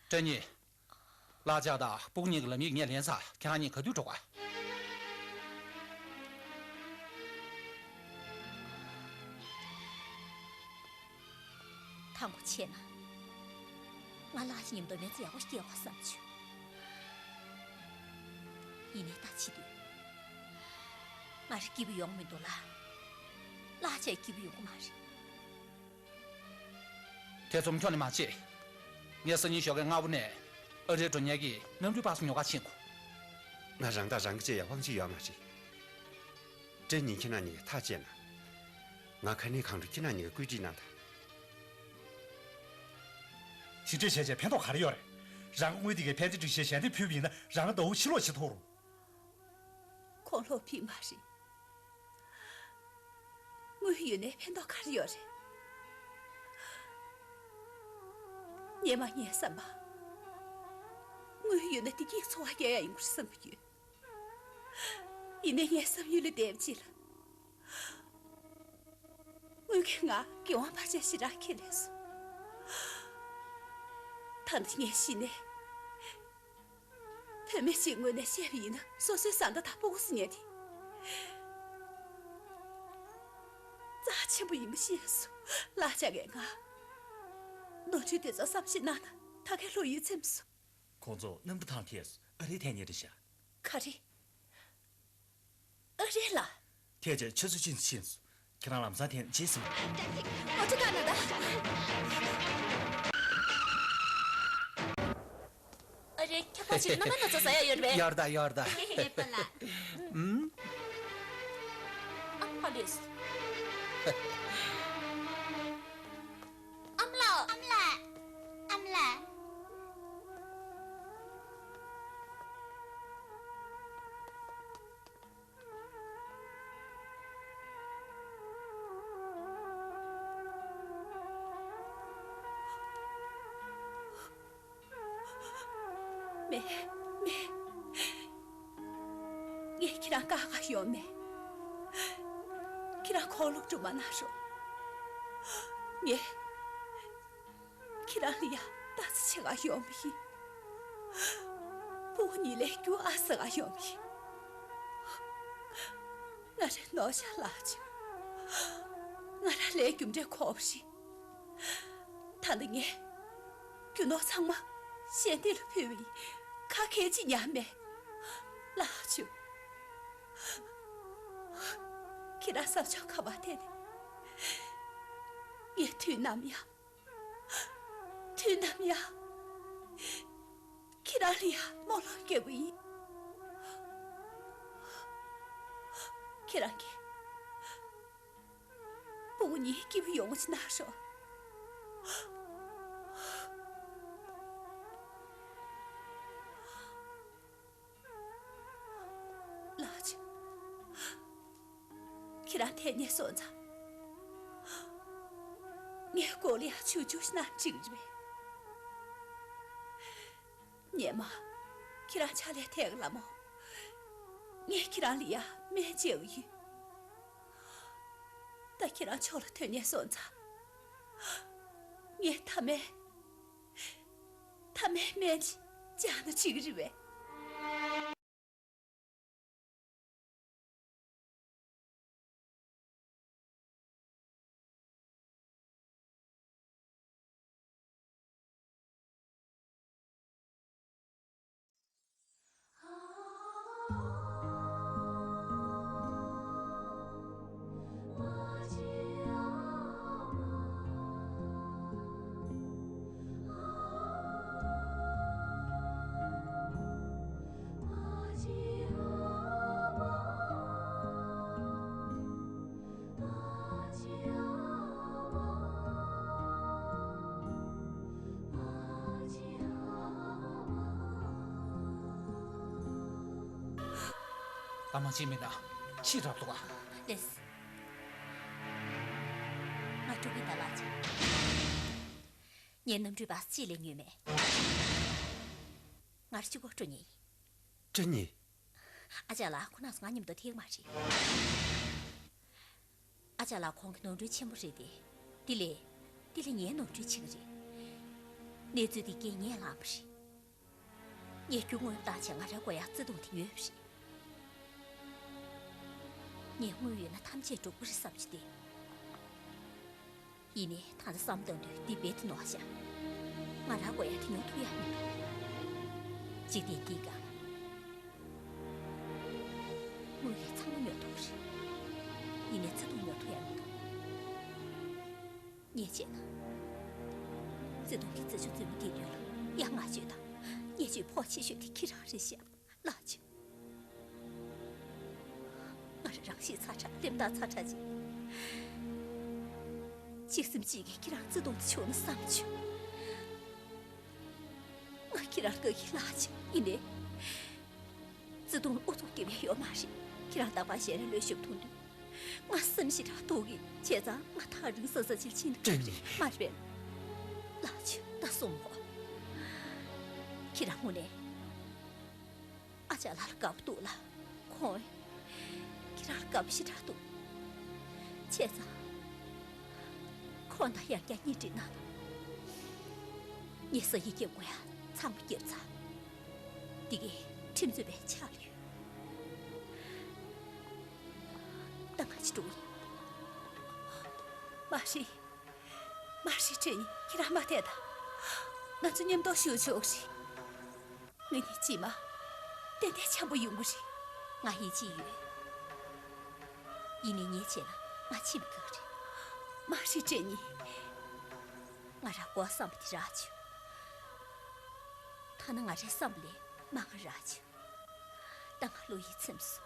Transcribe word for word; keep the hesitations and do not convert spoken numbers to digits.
སྐྲ་ཉི། ལག་ཆ་དང་སྤུ་གུ་གཉིས་ཀྱི་ལམ་ཡིག་ངས་ལེན་ཚར། ཁྱེད་རང་གཉིས་ག་དུས་འགྲོ་ག། དང་པོ་བྱས་ན། ང་ལག་ཆ་མཉམ་དུ་མི་ཚེ་ཡག་པོ་སྐྱེལ་བ་བསམ་བྱུང་། ཡིན་ནའི་ད་བྱེད་དུས། ང་རང་སྐྱིད་པོ་ཡོང་མི་འདུག་ལ། ལག་ཆ་སྐྱིད་པོ་ཡོང་གི་མ་རེད། ཐེ་ཚོམ་ཁྱོན་ནས་མ་བྱེད། ངས་སང་ཉིན་ཞོགས་ཀས་སྔ་པོ་ནས་ཨ་རིར་འགྲོ་མཁན་གྱི་གནམ་གྲུའི་པ་སེ་ཉོ་གར་ཕྱིན་གོ། ང་རང་དང་རང་གི་བཅས་ཡ་དབང་ཆ་ཡོད་མ་རེད། སྐྲ་ཉི། ཁྱེད་རང་གཉིས་ཀྱིས་ཐག་བཅད་ན། ང་ཁ་ནས་གང་འགྲོ་ཁྱེད་རང་གཉིས་ཀྱིས་བཀོད་སྒྲིག་གནང་དང་། ཞིབ་ཕྲ་བྱས་བྱས་ཕན་ཐོགས་ག་རེ་ཡོད་རེད། རང་དངུལ་དེ་གའི་ཕན་བདེ་སྒྲིག་གཞི་ཞལ་འདེབས་ཕུལ་བ་ཡིན་ན་རང་ཟླ་བ་ཕྱི་ལོགས་བྱེད་ཐུབ་རུང་། ཁོང་ལོག་ཕིག་མ་རེད། དངུལ་ཡོད་ནའི་ཕན་ཐོགས་ག་རེ་ཡོད་རེད། སྔོན་མ་ངའི་བསམ་པ། དངུལ་ཡོད་ན་བདེ་སྐྱིད་འཚོ་བ་སྐྱེལ་ཡ་ཡིན་དགོས་བསམ་གྱི་ཡོད། ཡིན་ནའི་ངའི་བསམ་ཡུལ་ལས་འདས་པ་ཅིག་ལ། དངུལ་གྱིས་ང་དགེ་བ་བར་ཆད་ཞེ་དྲག་ཁྱེར་ལས་སོང་། ད་ནི་ངས་ཤི་ནས། བུད་མེད་ཅིག་ངོས་ནས་བཤད་པ་ཡིན་ན་སོ་སོའི་བཟའ་ཟླ་དང་སྤུ་གུ་ཟེར་མཁན་དེ་རྩ་ཆེན་པོ་ཡིན་པ་ཤེས་སོང་། ལགས་བྱ་རྒན། ང་ནོར་འཁྲུལ་དེ་ཚོ་བསམ་ཤེས་གནང་ན་ད་གའི་བློ་ཡིད་ཚིམ་སོང་། ཁོང་ཚོ་གནམ་གྲུ་ཐང་ཐད་སོང་། ཨ་རིར་ཐད་མཁན་རེད་ཤག་ག་རེ། ཨ་རི་ལ། ཐད་བྱས་ཆུ་ཚོད་ཕྱིན་ཕྱིན་སོང་། ཁྱེད་རང་ལམ་སང་ཐད་ནས་བརྗེད་སོང་། ངོ་སྤྲོད་བཏང་ན་ད། ཨ་རེ། ཁྱབ་པ་ཞིག་གནམ་མེད་ན་ཚོ་ཟ་ཡ་ཡོད་རེད་པས། ཡོད་ད་ཡོད་ད། ངའི་པཱ་ལགས། ཨུམ། ཨ་ཕ་ལུས། ཨ་མ་ལགས། ཨ་མ་ལགས། ཨ་མ་ལགས། མེད། མེད། ངས་ཁྱེད་རང་བཀག་ག་ཡོང་མེད། ཁྱེད་རང་ཁོག་ལུག་སྒྲུབ་མ་གནང་རོགས། ངས་ཁྱེད་རང་ལ་ཡ་ལྟ་ཚེ་ཆེ་ག་ཡོང་མི་ཡིན། སྤུ་གུ་གཉིས་ལས་རྒྱུ་ཨ་ཟེ་ག་ཡོང་མི་ཡིན། ང་རེ་ནོར་ཤ་ལགས་ཆུ། ང་ར་ལས་རྒྱུ་འབྲས་ཁོག་པ་ཞིག་ད་ནི་ངས་རྒྱུ་ནོར་ཚང་མ་ཞལ་འདེབས་ལ་ཕུལ་བའི་ཁ་ཁལ་གཅིག་ཉར་མེད། ལགས་ཆུ། ཁྱེད་རང་བསམ་ཕྱོགས་ག་པར་བལྟས་ནས། ངས་དུས་ནམ་ཡང་། དུས་ནམ་ཡང་། ཁྱེད་རང་ལ་ཡ་སྨོན་ལམ་རྒྱག་གི་ཡིན། ཁྱེད་རང་གིས་སྤུ་གུ་གཉིས་སྐྱིད་པོ་ཡོང་བ་ཅིག་གནང་རོགས། ལགས་ཆུ། ཁྱེད་རང་ཐད་ཉེ་སོང་ཙང་། ངའི་སྐོར་ལ་ཡ་ཆུང་ཆུང་ཞིག་གནང་ཅིག་རེད། སྔོན་མ། ཁྱེད་རང་ཕྱག་ལས་ཐད་ཀ་ལ་མོ། ངས་ཁྱེད་རང་ལ་ཡ་སྨན་བཅོས་ཡིན། ད་ཁྱེད་རང་ཕྱོགས་ལ་ཐོན་ཉེ་སོང་ཙང་། ངས་ཐ་མའི། ཐ་མའི་སྨན་ཅིག་བཅག་ན་ཅིག་རེད་པས། ཨ་མ་ཅིག་མིན་ན་ཕྱི་རབ་ཏུ་བ། ལེས། ང་འགྲོ་གི་ད་ལགས་ཅིག་ངས་གནམ་གྲུའི་བ་སི་གཅིག་ལས་ཉོས་མེད། ང་ར་གཅིག་པོ་འགྲོ་ཉེ་ཡིན། སྐྲ་ཉི། ཨ་ཅག་ལགས་ཁོ་ན་ཚོ་ང་མཉམ་དུ་ཐད་མ་རེད། ཨ་ཅག་ལགས་ཁོང་གི་ནོར་འཁྲུལ་ཆེན་པོ་རེད་དེ། དེ་ལས། དེ་ལས་ངའི་ནོར་འཁྲུལ་ཆེ་གི་རེད། གནས་ཚུལ་འདི་གས་ངས་བསླངས་པ་རེད། ངས་རྒྱུ་དངོས་བཏང་བྱས་ང་རའི་མགོ་ཡར་བརྩེ་དུང་དེ་ཉོས་པ་རེད། ངས་དངུལ་ཡོད་ན་ཐམས་ཅད་འགྲུབ་ཀྱི་རེད་བསམ་གྱི་བསྡད། ཡིན་ནའི་ད་ལྟ་བསམ་བཏང་དུས་འདི་རྦད་དེ་ནོར་བཞག་ང་རའི་མགོ་ཡར་དེ་ཉོ་ཐུབ་ཡག་མི་འདུག་འཇིག་རྟེན་འདིའི་སྒང་དངུལ་ལས་ཚང་མ་ཉོ་ཐུབ་ཀྱི་རེད། ཡིན་ནའི་བརྩེ་དུང་ཉོ་ཐུབ་ཡག་མི་འདུག་ངས་བྱས་ན། བརྩེ་དུང་གི་བརྩེ་ཆུ་བཙུན་མོ་དེ་ལུས་ལ་ཡ་ང་གཅོད་དང་། ཉེས་སྤྱོད་ཕོག་ཆེ་ཤོས་དེ་ཁྱེད་རང་རེད་ཤག་ལགས་ཆོས། ང་རང་རང་ཤི་ཚ་དྲགས་ལེམ་ཐག་ཚ་དྲགས་ཅིག་གཅིག་སེམས་གཅིག་གིས་ཁྱེད་རང་བརྩེ་དུང་དེ་བྱུང་ན་བསམ་བྱུང་། ང་ཁྱེད་རང་དགའ་གི་ལགས་ཆོས། ཡིན་ནའི། བརྩེ་དུང་ལ་ཨུ་ཚུགས་རྒྱབ་ཡག་ཡོད་མ་རེད། ཁྱེད་རང་རྟག་པར་ཞལ་རས་ལོས་ཞུབ་མཐོང་དུས། ང་སེམས་ཞེ་དྲག་སྡུག་གི། བྱས་ཙང་ང་ཐག་རིང་ས་ས་ཕྱིར་ཕྱིན་ཐུབ་རེད། མ་རེད་པས། ལགས་ཆོས་ད་གསུངས་མོ། ཁྱེད་རང་དངོས་གནས་ཨ་ཅག་ལགས་ལ་དགའ་པོ་འདུག་ལ། ཁོང་ཁྱེད་རང་ལ་དགའ་པོ་ཞེ་དྲག་འདུག་བྱས་ཙང་ཁོང་དང་ཡང་བསྐྱར་གཉེན་སྒྲིག་གནང་དང་། ངས་ས་ཡི་སྐྱེ་དགོས་ཡ་ཚང་མ་བརྒྱབ་ཚར། འདི་གའི་ཁྲིམས་རྩོད་པའི་ཕྱག་ལ་ཡོད། ད་ང་ཅི་འགྲོ་ཡིན། མ་རེད། མ་རེད། དྲན་ཡིན། ཁྱེད་རང་མ་བསྡད་དང་། ང་ཚོ་མཉམ་དུ་བཞུགས་ཆོག་གི་རེད། ང་གཉིས་ཕྱི་མ་ཏན་ཏན་འཆམ་པོ་ཡོང་གི་རེད། ང་ཡིད་ཆེས་ཡོད། ཡིན་ནའི་ངས་བྱས་ན་ང་ཕྱི་མི་དགའ་གི་རེད། མ་རེད། དྲན་ཡིན། ང་རང་མགོ་བསམ་པ་དེ་རག་བྱུང་། ཐ་ན་ང་རའི་བསམ་པ་ལས་མང་བ་རག་བྱུང་། ད་ང་བློ་ཡིད་ཚིམ་སོང་